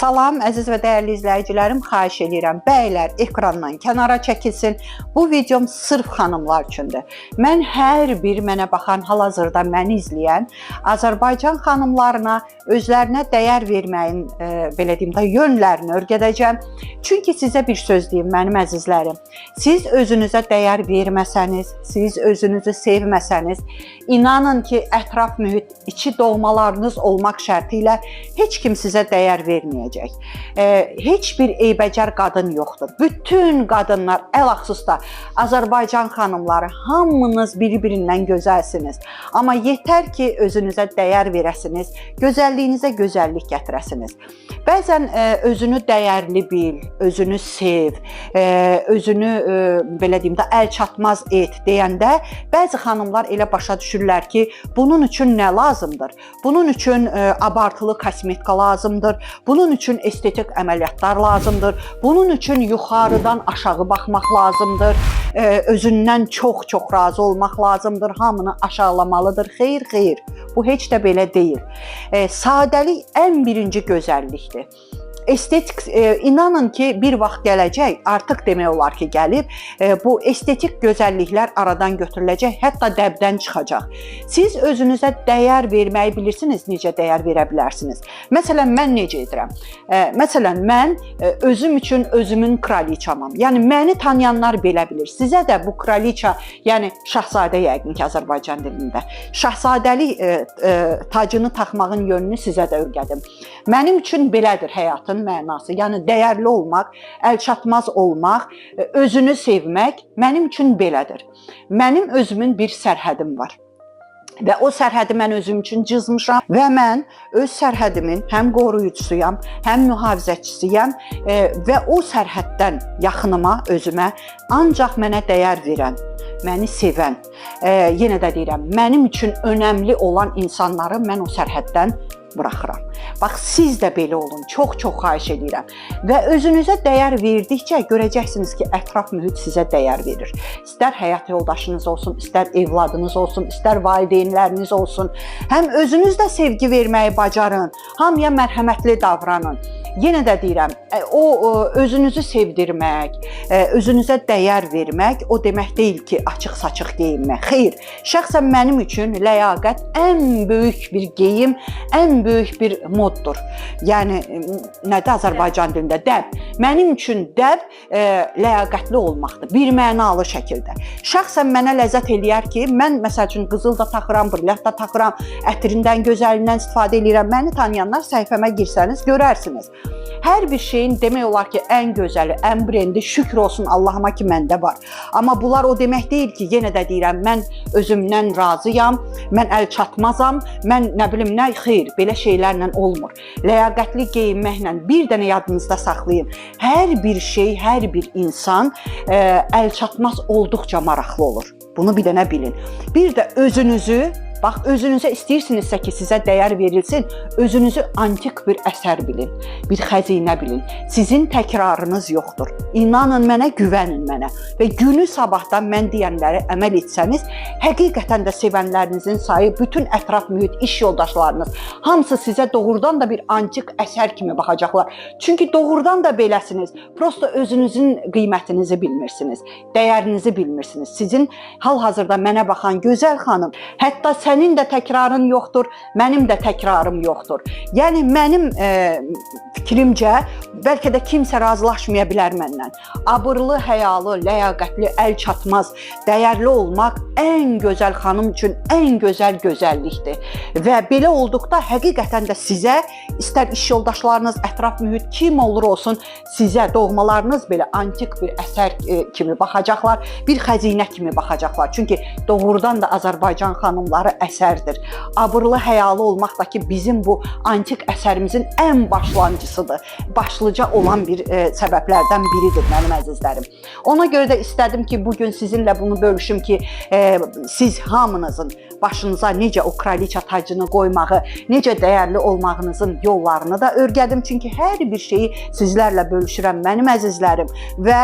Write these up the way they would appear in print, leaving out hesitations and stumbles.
Salam əziz və dəyərli izləyicilərim, xahiş eləyirəm, bəylər ekrandan kənara çəkilsin. Bu videom sırf xanımlar üçündür. Mən hər bir mənə baxan, hal-hazırda məni izləyən Azərbaycan xanımlarına özlərinə dəyər verməyin, belə deyim də, yönlərini öyrədəcəm. Çünki sizə bir söz deyim mənim əzizlərim. Siz özünüzə dəyər verməsəniz, siz özünüzü sevməsəniz, inanın ki, ətraf mühit, içi doğmalarınız olmaq şərti ilə heç kim sizə dəyər verməyəcək. Heç bir eybəcər qadın yoxdur. Bütün qadınlar, ələxsus da Azərbaycan xanımları, hamınız bir-birindən gözəlsiniz. Amma yetər ki, özünüzə dəyər verəsiniz, gözəlliyinizə gözəllik gətirəsiniz. Bəzən özünü dəyərli bil, özünü sev, özünü belə deyim də əl çatmaz et deyəndə bəzi xanımlar elə başa düşürlər ki, bunun üçün nə lazımdır? Bunun üçün abartılı kosmetika lazımdır. Bunun üçün estetik əməliyyatlar lazımdır. Bunun üçün yuxarıdan aşağı baxmaq lazımdır. Özündən çox-çox razı olmaq lazımdır. Hamını aşağılamalıdır. Xeyr, xeyr. Bu heç də belə deyil. Sadəlik ən birinci gözəllikdir. Estetik, inanın ki, bir vaxt gələcək, artıq demək olar ki, gəlib, bu estetik gözəlliklər aradan götürüləcək, hətta dəbdən çıxacaq. Siz özünüzə dəyər verməyi bilirsiniz, necə dəyər verə bilərsiniz. Məsələn, mən necə edirəm? Məsələn, mən özüm üçün özümün kraliçamam. Yəni məni tanıyanlar belə bilir. Sizə də bu kraliça, yəni şahzadə yəqin ki, Azərbaycan dilində. Şahzadəlik tacını taxmağın yönünü sizə də öyrədim. Mənim üçün belədir həyatın mənası. Yəni dəyərli olmaq, əlçatmaz olmaq, özünü sevmək mənim üçün belədir. Mənim özümün bir sərhədim var. Və o sərhədi mən özüm üçün cızmışam və mən öz sərhədimin həm qoruyucusuyam, həm mühafizəçisiyəm və o sərhəddən yaxınıma, özümə ancaq mənə dəyər verən, məni sevən, yenə də deyirəm, mənim üçün önəmli olan insanları mən o sərhəddən buraxıram. Bax, siz də belə olun. Çox-çox xahiş edirəm. Və özünüzə dəyər verdikcə görəcəksiniz ki, ətraf mühit sizə dəyər verir. İstər həyat yoldaşınız olsun, istər evladınız olsun, istər valideynləriniz olsun. Həm özünüz də sevgi verməyi bacarın, hamıya mərhəmətli davranın. Yenə də deyirəm, o özünüzü sevdirmək, özünüzə dəyər vermək o demək deyil ki, açıq-saçıq geyinmək. Xeyr, şəxsən mənim üçün ləyaqət ən böyük bir geyim, ən böyük bir moddur. Yəni nədir Azərbaycan dilində dəb. Mənim üçün dəb ləyaqətli olmaqdır, bir mənalı şəkildə. Şəxsən mənə ləzzət eləyər ki, mən məsəl üçün qızıl da taxıram, brilyant da taxıram, ətrindən, gözəlindən istifadə eləyirəm. Məni tanıyanlar səhifəmə girsəniz görərsiniz. Hər bir şeyin demək olar ki, ən gözəli, ən brendi, şükür olsun Allahıma ki, məndə var. Amma bunlar o demək deyil ki, yenə də deyirəm, mən özümdən razıyam, mən əl çatmazam, mən nə bilim nə, xeyr, belə şeylərlə olmur. Ləyaqətli geyinməklə bir dənə yadınızda saxlayın. Hər bir şey, hər bir insan əl çatmaz olduqca maraqlı olur. Bunu bir dənə bilin. Bir də özünüzü, bax, özünüzə istəyirsinizsə ki, sizə dəyər verilsin, özünüzü antik bir əsər bilin, bir xəzinə bilin. Sizin təkrarınız yoxdur. İnanın mənə, güvənin mənə və günü sabahdan mən deyənləri əməl etsəniz, həqiqətən də sevənlərinizin sayı, bütün ətraf mühit, iş yoldaşlarınız, hamısı sizə doğrudan da bir antik əsər kimi baxacaqlar. Çünki doğrudan da beləsiniz. Prosta özünüzün qiymətinizi bilmirsiniz, dəyərinizi bilmirsiniz. Sizin hal-hazırda mənə baxan gözəl xanım, hətta sənin də təkrarın yoxdur, mənim də təkrarım yoxdur. Yəni mənim fikrimcə, bəlkə də kimsə razılaşmaya bilər məndən. Abırlı, həyalı, ləyaqətli, əl çatmaz, dəyərli olmaq ən gözəl xanım üçün ən gözəl gözəllikdir. Və belə olduqda həqiqətən də sizə istər iş yoldaşlarınız, ətraf mühit kim olur olsun, sizə doğmalarınız belə antik bir əsər kimi baxacaqlar, bir xəzinə kimi baxacaqlar. Çünki doğrudan da Azərbaycan xanımları əsərdir. Abırlı, həyalı olmaq da ki, bizim bu antik əsərimizin ən başlanğıcısıdır. Başlıca olan bir səbəblərdən biridir mənim əzizlərim. Ona görə də istədim ki, bugün sizinlə bunu bölüşüm ki, siz hamınızın Başınıza necə o kraliça tacını qoymağı, necə dəyərli olmağınızın yollarını da öyrədim. Çünki hər bir şeyi sizlərlə bölüşürəm mənim əzizlərim və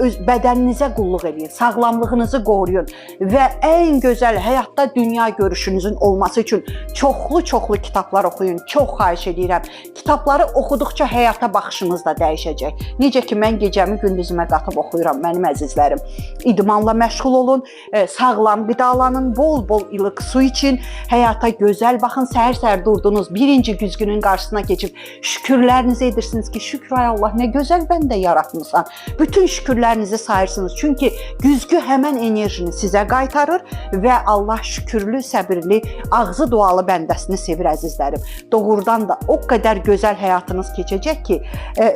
öz bədəninizə qulluq eləyin, sağlamlığınızı qoruyun və ən gözəl həyatda dünya görüşünüzün olması üçün çoxlu-çoxlu kitablar oxuyun. Çox xahiş edirəm. Kitabları oxuduqca həyata baxışınız da dəyişəcək. Necə ki mən gecəmi gündüzümə qatıb oxuyuram mənim əzizlərim. İdmanla məşğul olun, sağlam qidalanın, bol-bol ilıq su için, həyata gözəl baxın. Səhər-səhər durdunuz, birinci güzgünün qarşısına keçib şükürlərinizi edirsiniz ki, şükür ay Allah, nə gözəl bəndə yaratmısan. Bütün şükürlərinizi sayırsınız. Çünki güzgü həmən enerjini sizə qaytarır və Allah şükürlü, səbirli, ağzı dualı bəndəsini sevir əzizlərim. Doğrudan da o qədər gözəl həyatınız keçəcək ki,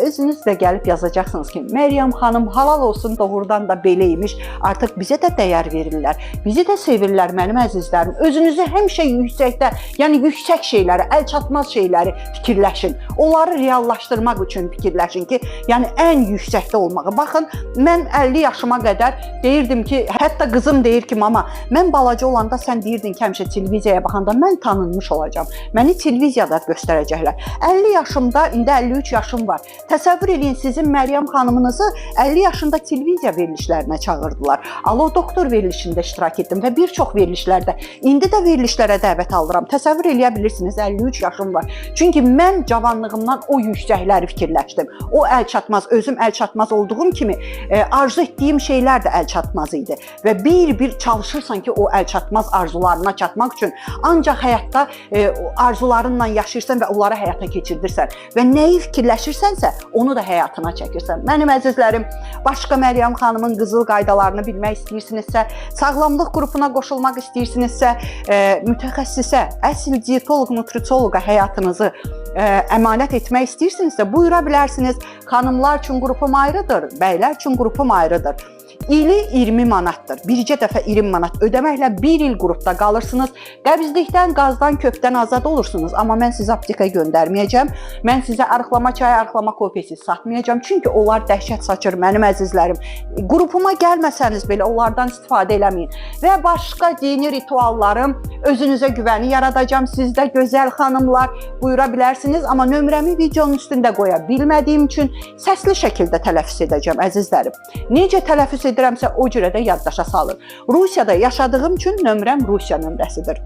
özünüz də gəlib yazacaqsınız ki, Məryəm xanım halal olsun, doğrudan da belə imiş. Artıq bizə də dəyər verirlər. Bizi də sevirlər mənim əzizlərim. Özünüzü həmişə yüksəkdə, yəni yüksək şeyləri, əl çatmaz şeyləri fikirləşin. Onları reallaşdırmaq üçün fikirləşin ki, yəni ən yüksəkdə olmağı. Baxın, mən 50 yaşıma qədər deyirdim ki, hətta qızım deyir ki, mama, mən balaca olanda sən deyirdin ki, həmişə televiziyaya baxanda mən tanınmış olacağam. Məni televiziyada göstərəcəklər. 50 yaşımda, indi 53 yaşım var. Təsəvvür eləyin, sizin Məryəm xanımınızı 50 yaşında televiziya verilişlərinə çağırdılar. Alo Doktor verilişində iştirak etdim və bir çox verilişlərdə. İndi də verilişlərə dəvət alıram. Təsəvvür eləyə bilirsiniz, 53 yaşım var. Çünki mən cavanlığımdan o yüksəkləri fikirləşdim. O əl çatmaz, özüm əl çatmaz olduğum kimi arzu etdiyim şeylər də əl çatmaz idi. Və bir-bir çalışırsan ki, o əl çatmaz arzularına çatmaq üçün ancaq həyatda arzularınla yaşayırsan və onları həyata keçirdirsən və nəyi fikirləşirsənsə, onu da həyatına çəkirsən. Mənim əzizlərim, başqa Məryəm xanımın qızıl qaydalarını bilmək istəyirsinizsə, sağlamlıq qrupuna qoşulmaq istəyirsinizsə, mütəxəssisə, əsl dietoloq, nutritsoloqa həyatınızı əmanət etmək istəyirsinizsə, buyura bilərsiniz. Xanımlar üçün qrupum ayrıdır, bəylər üçün qrupum ayrıdır. İli 20 manatdır. Bircə dəfə 20 manat ödəməklə bir il qrupda qalırsınız. Qəbizlikdən, qazdan, köpdən azad olursunuz. Amma mən sizi aptekaya göndərməyəcəm. Mən sizə arıqlama çayı, arıqlama kofesi satmayacağam. Çünki onlar dəhşət saçır mənim əzizlərim. Qrupuma gəlməsəniz belə onlardan istifadə eləməyin. Və başqa dini rituallarım, özünüzə güvəni yaradacağam. Sizdə gözəl xanımlar buyura bilərsiniz. Amma nömrəmi videonun üstündə qoya bilmədiyim üçün səsli şəkildə tələffüz edəcəm əzizlərim. Necə tələffüz edirəmsə o cürə də yaddaşa salın. Rusiyada yaşadığım üçün nömrəm Rusiya nömrəsidir.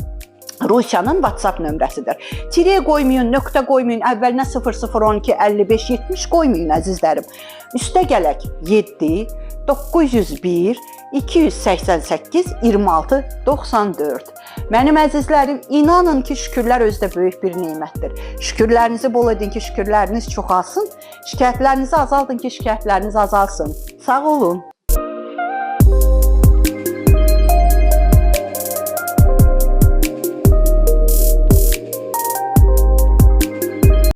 Rusiyanın WhatsApp nömrəsidir. Tire qoymayın, nöqtə qoymayın, əvvəlinə 0012 55 70 qoymayın əzizlərim. Üstə gələk 7 901 288 26 94. Mənim əzizlərim, inanın ki, şükürlər özü də böyük bir nemətdir. Şükürlərinizi bol edin ki, şükürləriniz çoxalsın. Şikayətlərinizi azaldın ki, şikayətləriniz azalsın. Sağ olun.